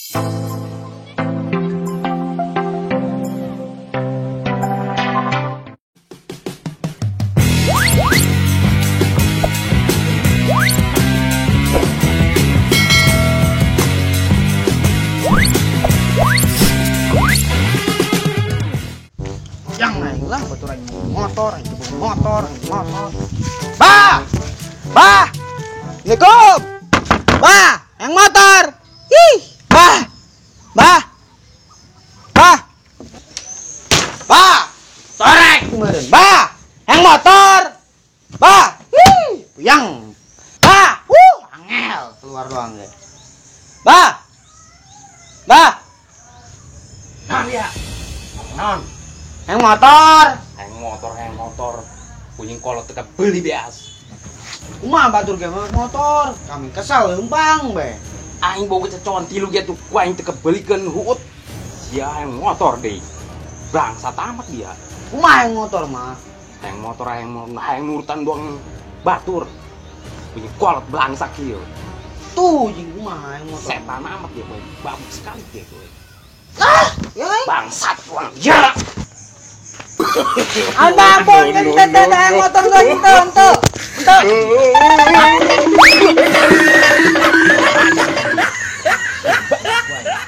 Yang naik lah baturan motor, motor, motor. Bah! Bah! Assalamualaikum. Bah, yang motor. Ih, bah. Bah. Bah. Bah. Torek kemarin. Bah, yang motor. Bah. Ih, puyang. Bah. Angel keluar doang deh. Bah. Bah. Non ya. Non. Yang motor. Yang motor, yang motor. Kunying kolot tetap beli beas. Kumaha batur ge motor, kami kesal leumpang be. Aing boga cecoan tilu ge tuh ku aing teu kebelikeun huut. Sia yang motor deui. Bangsat amat dia. Kumaha yang motor mah? Yang motor aing nurutan doang batur. Kunying kolot belangsak kieu. Tuh jeung kumaha yang motor. Setan amat dia boy. Babuk sekali dia boy. Ah, ya bangsat doang. Ya. Anda pun ente yang motor geus ente ente. Ente.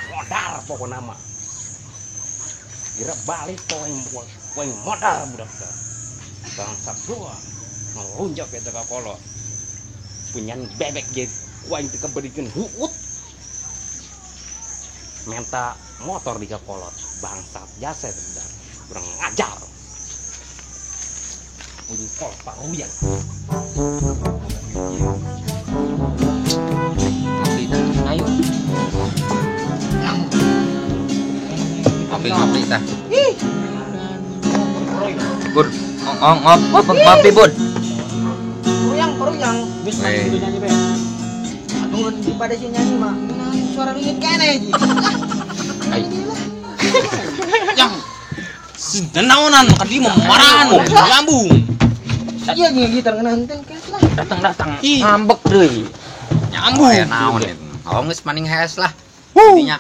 Modar pokokna mah. Kira balik poe modar budak teh. Bangsat doang. Ngelunjak eta ka kolot. Punyan bebek ge ku aing teu kaberikeun huut. Menta motor di ka kolot. Bangsat jasa budak. Kurang ngajar. Bunyi kolot paruyan. Ayo. Ngopi tah. Ih. Bun, ngopi bun. Peruyang. Geus mati gitu nyanyi be. Atuh pada si nyanyi mah. Suara ringit kene ji. Yang naonan ka di memarahan nyambung. Iya jeung gitar ngeunah teh lah. Datang-datang ngambek deui. Nyambung. Aya naon itu. Oh geus maning hees lah. Intinya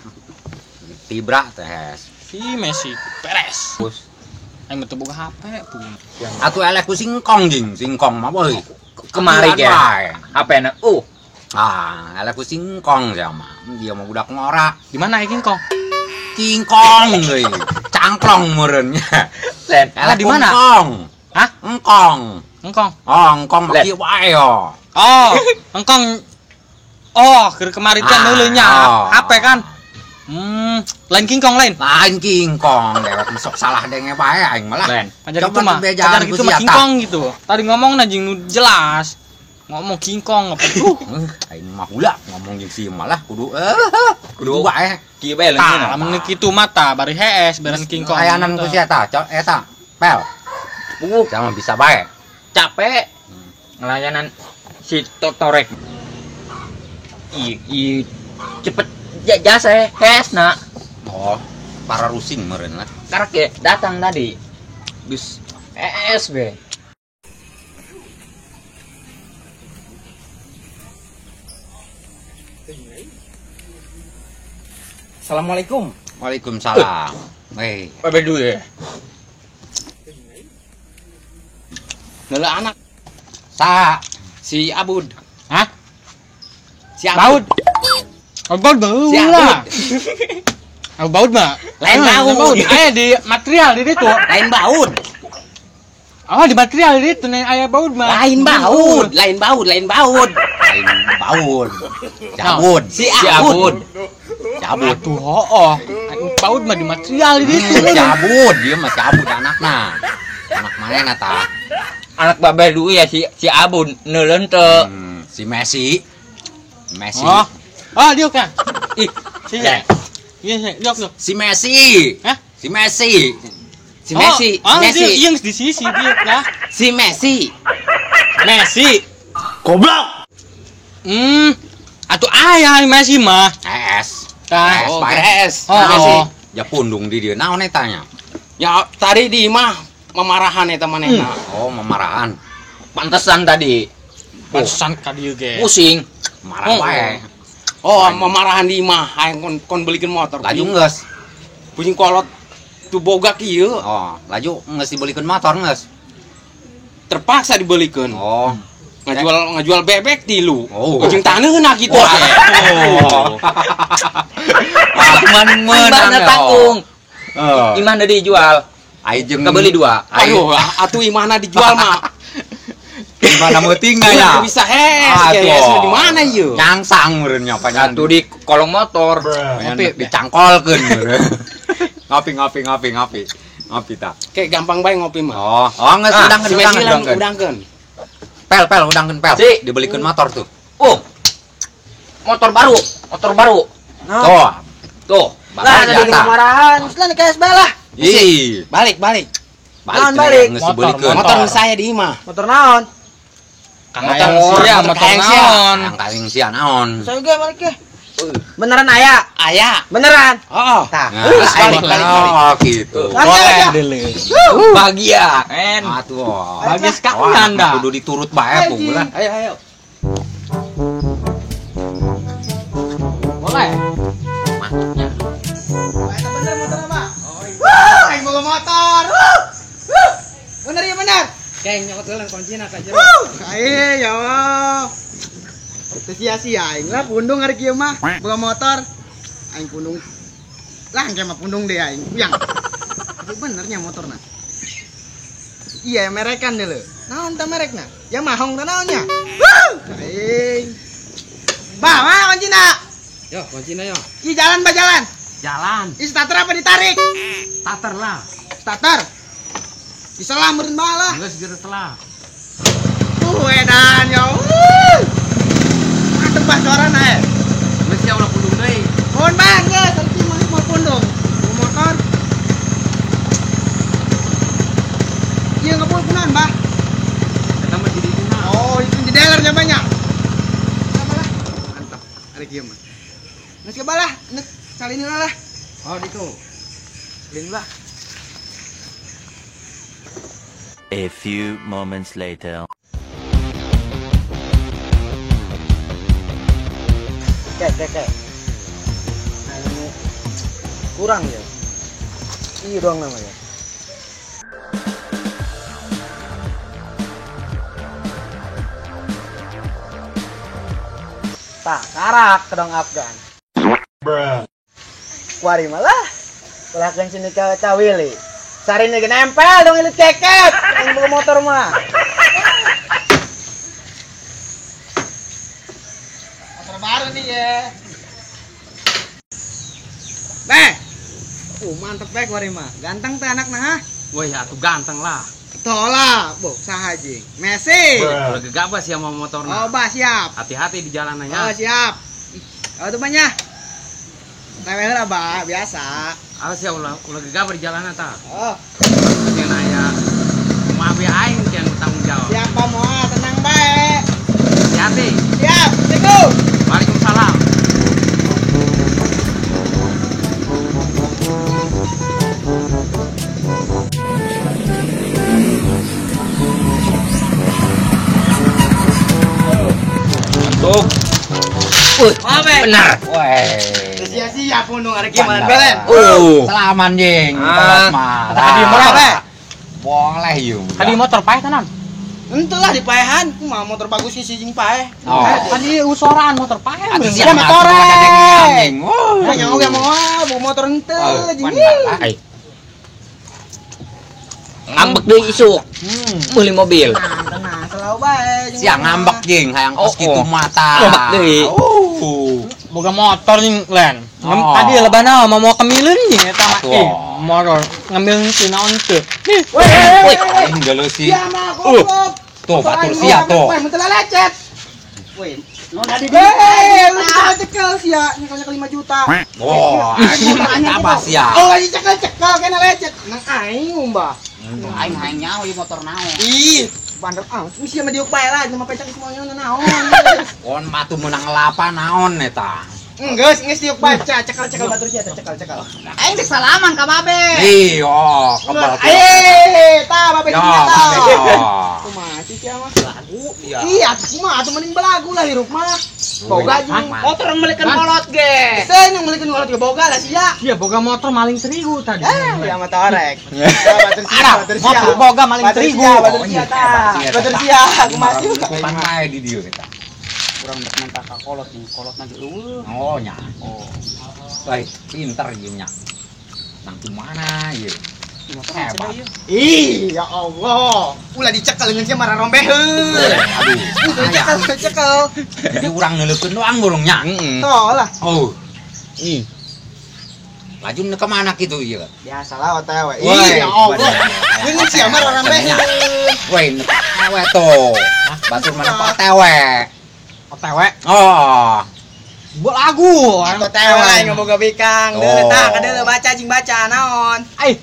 tibra teh hees. Si Messi beres. Aing mah teu boga HP pun. Atuh eleh ku singkong jeung singkong mah boy. Kemari ge. HP na Ah, eleh ku singkong sia mah. Dia mah budak ngora. Di mana ieu kingkong? Kingkong euy. Cangklong meureun nya. Lah di mana? Hah? Engkong. Engkong. Oh, engkong mah kieu wae yo. Oh, engkong. Oh, keur kemari teh neuleuh nya HP kan. Lain kingkong lain. Lain kingkong, dewek sok salah denge wae aing mah lah. Pajar itu mah, pajar gitu mah kingkong gitu. Tadi ngomong na jeung nu jelas. Ngomong kingkong apa tuh? Aing mah hula ngomong jeung si malah kudu kudu wae. Kieu bae leungeun. Lamun kitu mata bari hees beres kingkong. Layanan ku sia tah, eta. Pel. Jangan bisa bae. Capek. Ngelayanan si Totorek. I cepet jasa hees na. Oh, para rusing meureun lah. Karek ge datang tadi. Geus hees be. Assalamualaikum. Waalaikumsalam. Hei. Babe duwe. Leula anak. Sa si Abud. Hah? Si Abud. Baud mah lah. Abu baud mah. Lain baud. Aya di material di ditu. Lain baud. Oh, di material di ditu aya baud mah. Lain baud, lain baud, lain baud. Lain baud. Cabut. Si Abud. Cabut. Tuh hooh. Baud mah di material di ditu. Cabut, dia mah cabut anakna. Anak manehna tah? Anak babe duwe ya si Abud neuleun teu. Si Messi. Messi. Oh. Ah, dia kan. Ih, si. Iya, iya, dia. Si Messi. Hah? Si Messi. Si Messi, oh, Messi. Iya, di sisi dia lah. Si Messi. Messi. Goblok. Atuh aya Messi mah. Es. Tah, oh, es. Oh, Messi. Ya pundung di dieu naon eta nya? Ya tadi di mah memarahan eta manehna. Oh, memarahan. Pantesan tadi. Pantesan ka dieu ge. Pusing. Marah wae. Oh, memarahan di imah aing kon belikeun motor. Laju geus. Pusing kolot tu boga kieu. Oh, laju geus dibelikeun motor geus. Terpaksa dibelikeun. Oh. Ngajual bebek tilu. Oh. Ujung taneuhna kitu. Oh. Cuman meunang tanggung. Imahna dijual. Ai jeung kebeli dua. Aduh, atuh imahna dijual mah. Di mana meuting ya? Bisa hes, kayak di mana ieu? Nyangsang meureun nya panjang. Atuh di kolong motor. Ngopi dicangkolkeun meureun. Ngopi. Ngopi ta. Kayak gampang bae ngopi mah. Oh, geus udangkeun. Udangkeun. Pel, udangkeun pel. Dibelikeun motor tuh. Oh. Motor baru. Tuh. Tuh. Lah, ada marahan. Geus lah KSB lah. Ih, balik. Balik. Motor saya di imah. Motor naon? Motor naon? Kaling sia naon? Saya ge balik ge. Beneran aya? Aya. Beneran? Heeh. Tah. Balik. Oh, gitu. Boleh deuleu. Bahagia. Atuh. Bahagia sekali Anda. Kudu diturut bae pung lah. Ayo. Boleh. Mantapnya. Eta bener motor apa? Wuh, aing boga motor. Wuh. Bener ya bener. Kayak nyokot heula kuncina ka jero. Aing ya Allah. Teu sia-sia aing lah pundung ari kieu mah boga motor. Aing pundung. Lah engke mah pundung deh aing. Kuyang. Tapi benernya motorna. Iya merekan deuleu. Naon tah merekna? Ya mahong tah naonnya? Wuh. Aing. Bah, mana kuncina? Yo, kuncina yo. Ih jalan bah jalan. Jalan. Ih starter apa ditarik? Starter lah. Starter. Diselah meureun bae lah. Geus geus telah. Edan yo. Mantep bah suarana eh. Geus sia ulah pundung deui. Mohon bang, geus tadi mah mau pundung. Mau motor. Ieu ngebul kunaon, Bah? Eta mah di dieu. Oh, itu di dealer nya banyak. Lah. Mantap. Ari kieu mah. Geus ke balah, nek salin heula lah. Oh, ditu. Salin lah. A few moments later. Oke. Nah, ini kurang ya. Iya doang namanya. Tak karak kedong Afgan. Bruh. Kuari malah. Kulakeun sini ka Cawili. Sarine ge nempel dong ilit keket. Aing boga motor mah. Motor baru nih ya. Beh. Mantep bae kuari mah. Ganteng teh anakna hah? Woi, atuh ganteng lah. Tolak, boh saha jeung. Messi. Ulah gegabah sia mau motorna. Oh, bah siap. Hati-hati di jalanannya. Oh, siap. Oh, tuh banyak. Tewe heula bah, biasa. Awas ya ulah gegabah di jalanan tah. Oh. Jeung aya maaf ya aing yang tanggung jawab. Siapa moal, tenang bae. Hati-hati. Siap, Assalamualaikum. Waalaikumsalam. Tuh. Benar. Weh. Sia-sia pundung ari kieu mah belen. Selaman jeung. Kolot mah. Tadi motor bae. Boleh yeuh. Tadi motor paeh tenan. Entuh lah di paehan, kumaha motor bagus sih jeung paeh. Tadi usoraan motor paeh. Atuh sia motor. Wah, nyaho ge moal, bawa motor henteu jeung. Ngambek deui isuk. Meuli mobil. Tenang, selalu bae. Sia ngambek jeung hayang kos kitu mata. Ngambek deui. Boga motor jeung len. Tadi lebana mau kemilun jeung eta mah. Motor ngambil teu naon teu. Weh, aing geuleuh sih. Sia mah goblok. Tuh batur sia tuh. Weh, mun teu lecet. Weh, non adi di. Lu cekel sia, nyekel-nyekel 5 juta. Oh, apa sia? Oh, lagi cekel-cekel kena lecet. Nang aing umbah. Aing hayang nyaho ieu motor naon. Ih, bandar ah, sia mah diuk bae lah, mah pecak semuanya naon. Kon matu meunang lapa naon eta. Enggeus, geus diuk baca, cekal-cekal batur sia cekal-cekal. Aing dek salaman ka babe. Iya, kebal. Eh, tah babe sia tah. Kumaha sih sia mah? Belagu. Iya, kumaha atuh mending belagu lah hirup mah. Boga jeung motor meulikeun kolot ge. Teu yang meulikeun kolot ge boga lah sia. Iya, boga motor maling terigu tadi. Ya mah torek. Batur sia, batur sia. Motor boga maling terigu. Batur sia tah. Batur sia, kumaha sih? Pan bae di dieu eta. Kurang dek minta ka kolot nih, kolotna ge eueuh. Oh nya. Oh. Baik, pinter ieu nya. Nang mana ieu? Hebat. Ih, ya Allah. Ulah dicekel dengan sia marah rombeheun. Aduh, dicekel, dicekel. Jadi urang neuleukeun doang burung nya. Heeh. Toh lah. Oh. Ih. Laju ke mana kitu ieu? Biasalah OTW. Ih, ya Allah. Ini sia marah rombeheun. Woi, OTW tuh. Batur mana OTW? OTW. Oh. Buat lagu. OTW aing boga bikang. Deuleu tah, kadeuleu baca jeung baca naon. Ai,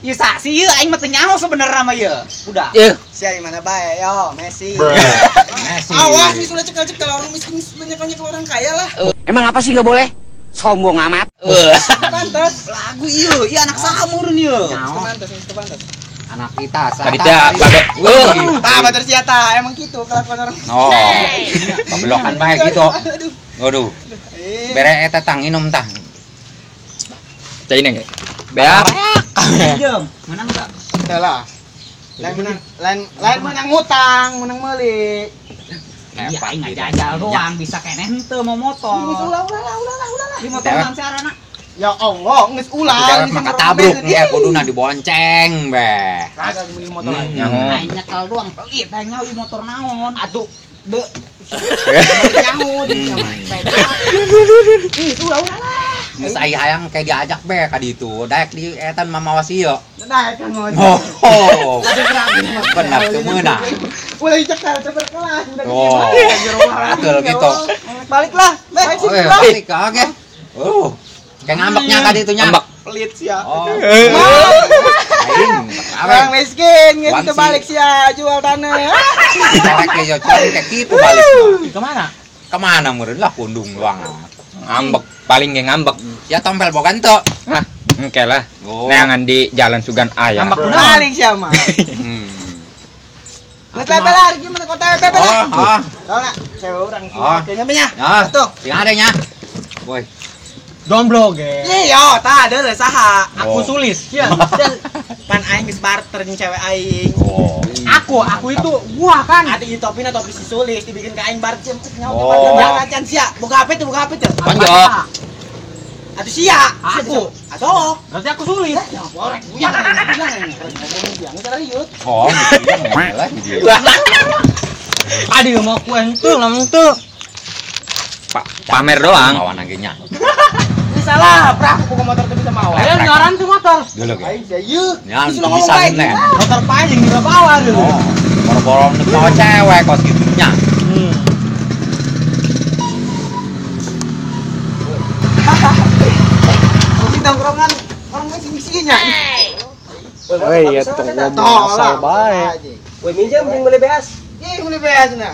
ieu saksi ieu aing mah teu nyaho sebenarnya mah ieu. Udah. Sia di mana bae yo, Messi. Messi. Awas nih sudah cekel-cekel orang miskin banyak-banyak orang kaya lah. Emang apa sih enggak boleh? Sombong amat. Pantas. Lagu ieu, ieu anak saha meureun ieu. Pantas, pantas. Anak kita tadi teh babe. Tah batur sia tah, emang gitu kelakuan orang. Oh. Pabelokan bae gitu. Waduh. Bere eta tang minum tah. Cai neng. Beak. Pinjem, menang enggak? Teu lah. Lain menang ngutang, menang meuli. Iya, aing ngajajal doang bisa keneh henteu mau motor. Ulah ulah ulah ulah. Di motor nang sarana. Ya Allah, geus ulah. Dewek mah katabrak nya kuduna dibonceng beh. Kagak meuli motor lagi. Aing nyekel doang pelit aing nyaho motor naon. Atuh de. Nyaho di mah. Ih, ulah ulah lah. Geus aya hayang kayak diajak beh ka ditu. Daek di etan mamawas ieu. Daek kan mau. Oh. Benar teu meunang. Ulah dicekel cepet kelas udah Oh. Betul gitu. Balik lah. Balik oke. Oh. Kayak ngambeknya tadi itu nya. Ngambek. Pelit sia. Oh. Aing, orang miskin geus teu balik sia jual tanah. Colek ya colek kayak gitu balik. Kemana? Kemana meureun lah pundung doang. Ngambek, paling ge ngambek. Ya tompel bogan teu. Hah, engke lah. Neangan di Jalan Sugan Aya. Ngambek paling sia mah. Geus level lah gimana kota level lah. Oh, oh. Cewek urang sih. Kayaknya nya. Tuh, sing ada nya. Boy. Jomblo ge. Iya, tah deuleu saha. Aku sulis. Sia, pan aing geus barter jeung cewek aing. Oh. Aku itu gua kan. Atuh ieu topina topi si Sulis dibikin ka aing barter nyaho teh barter acan sia. Boga HP teh, boga HP teh. Tonjok. Atuh sia, aku. Atuh. Berarti aku sulis. Ya borek buyang buyang. Buyang serius. Oh, gitu. Aduh mau ku henteu lamun teu. Pamer doang. Mawan ge nya. Salah, prah aku boga motor teu bisa mawa. Ayo nyoran tuh motor. Geuleuh ge. Aing sia ieu. Ya, bisa nih. Motor panjang di bawah dulu. Oh, boro-boro nek mawa cewek kos kitu nya. Di tongkrongan orang miskin nya. Woi, ya tong asal bae. Woi, minjem jeung meuli beas. Ih, meuli beas na.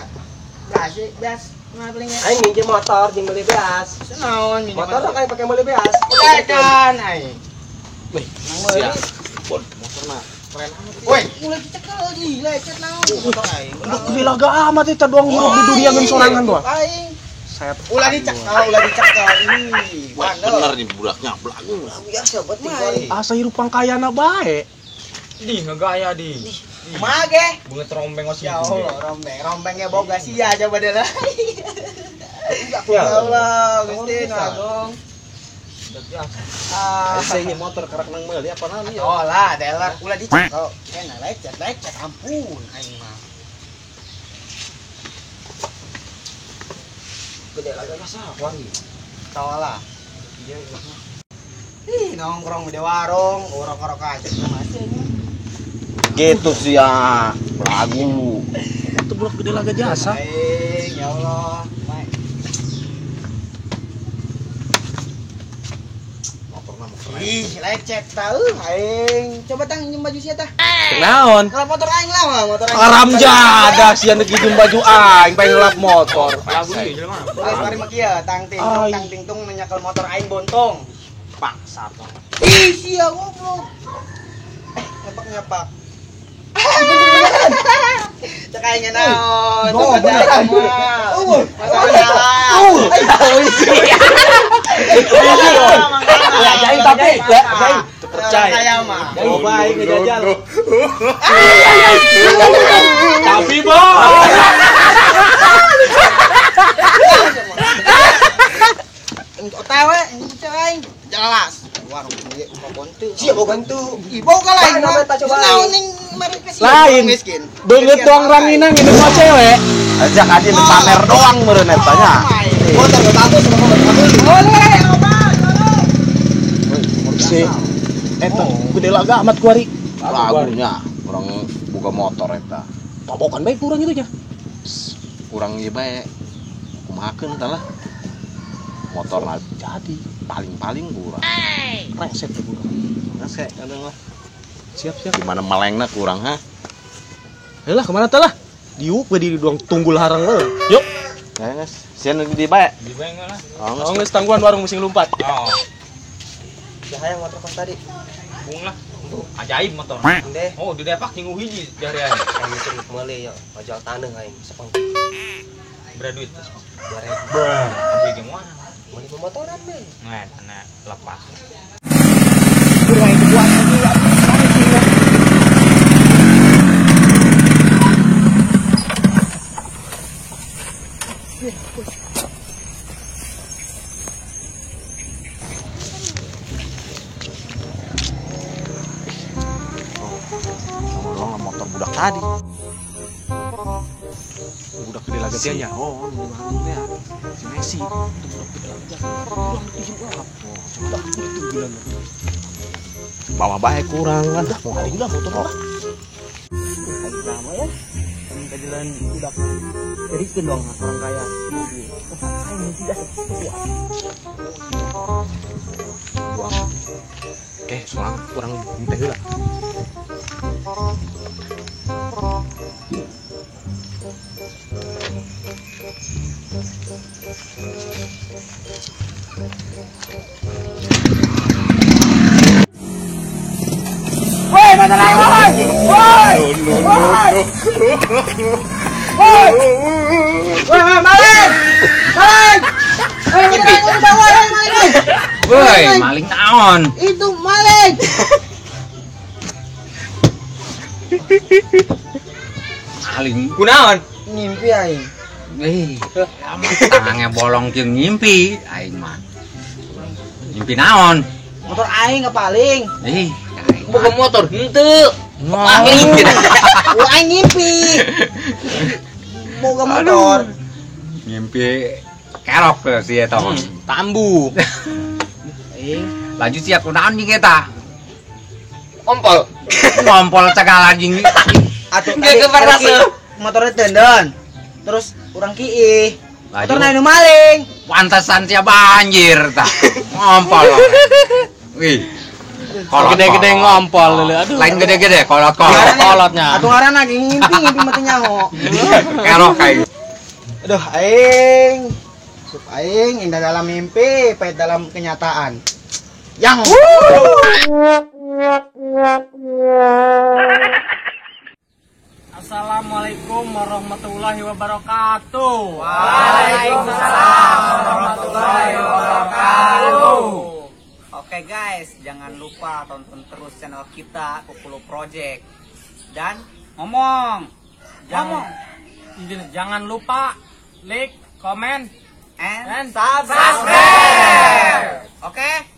Kasih beas. Aing minjem motor jeung meuli beas. Naon minjem motor kan pakai meuli beas. Kan aing. Wih, sia. Motor mah keren amat. Woi, mulai dicekel di lecet naon motor aing. Gede laga amat eta doang hirup di dunia ngeun sorangan doang. Aing. Set. Ulah dicekel, ulah dicekel. Ih, bener nih budaknya belagu. Biasa buat tinggal. Asa hirup pangkayana bae. Di ngegaya di. Kumaha ge? Bunga rombeng osih. Ya Allah, rombeng. Rombengnya boga sia coba deh lah. Ya Allah, Gusti nu agung. Ah, saya motor karak nang meuli apa naon ieu? Oh lah, dealer ulah dicekel. Enak lecet, lecet ampun aing mah. Gede lagi masa wangi. Tahu lah. Ih, nongkrong di warung, urok-urok aja masih. Gitu sih ya, lagu. Itu blok gede laga jasa. Aing, ya Allah. Mai. Motorna mau Ih, lecet tahu aing. Coba tang nginjem baju sia tah. Naon? Ngelap motor aing lah, motor aing. Haram jadah sia deuk nginjem baju aing pengen ngelap motor. Geus mari mah kieu, tang ting tung nyekel motor aing bontong. Bangsat. Ih, sia goblok. Nyepak-nyepak. Cek aing naon? Oh, beneran. Masalah. Ajaib tapi, ajaib. Percaya. Coba aing ngejajal. Tapi bohong. Otawe, cek aing. Jelas. Warung ieu boga henteu. Sia boga henteu. Ih, boga lain mah. Naon ning lain. Beungeut doang ranginang ini mah cewek. Ajak aja nu pamer doang meureun eta nya. Motor bagus sama motor. Boleh, obat. Si eta gede laga amat kuari. Lagunya urang buka motor eta. Pabokan bae kurang itu nya. Kurang ieu bae. Kumahakeun tah lah. Motor jadi paling-paling kurang. Resep tuh kurang. Resep kadang lah. Siap-siap. Gimana melengna kurang ha? Ayolah kemana tah lah? Diuk we di doang tunggul harang we. Yuk. Ya geus. Sieun di bae. Di bae lah. Oh, geus tangguhan warung musing lumpat. Oh. Cahaya motor kos tadi. Bung lah. Ajaib motor. Oh, di Depak tinggu hiji jari aing. Aing cek meuli ya, ojol taneuh aing sepeng. Berapa duit terus? 2000. Beli ge moal. Meuli motoran we. Nah, nah, lepas. Kurang itu buat lagi. Ngomong motor budak tadi. Budak gede laga tia nya. Oh, ya. Si Messi. Itu budak gede laga. Udah dijem lah. Coba itu gila. Bawa bae kurang kan. Mau aing lah motor lah. Lama ya. Ini jalan budak. Jadi dong orang kaya. Aing tidak kuat. Oke, soalnya kurang teh heula. Woi, mana lagi, woi? Woi! Woi! Woi! Woi, maling! Maling! Maling! Woi, maling naon? Itu maling. Maling kunaon? Ngimpi aing. Tangannya bolong jeung ngimpi aing mah. Ngimpi naon? Motor aing kepaling. Bukan motor henteu. Kepaling. Oh, aing ngimpi. Boga motor. Ngimpi kerok sih eta mah. Tambu. Lanjut siap kunaon jeung eta? Ngompol. Ngompol cagala jeung atuh motornya tendon. Terus urang kiih. Motorna nu maling. Pantesan sia banjir tah. Ngompol. Wih. Gede-gede ngompol aduh. Lain gede-gede kolot-kolot. Kolotnya. Atuh ngaranna ngimpi ngimpi mah teu nyaho. Kerok aing. Aduh aing. Sup aing indah dalam mimpi, pahit dalam kenyataan. Yang Assalamualaikum warahmatullahi wabarakatuh. Waalaikumsalam warahmatullahi wabarakatuh. Oke guys, jangan lupa tonton terus channel kita Kukulu Project. Dan ngomong, jangan lupa like, comment, and subscribe. Oke.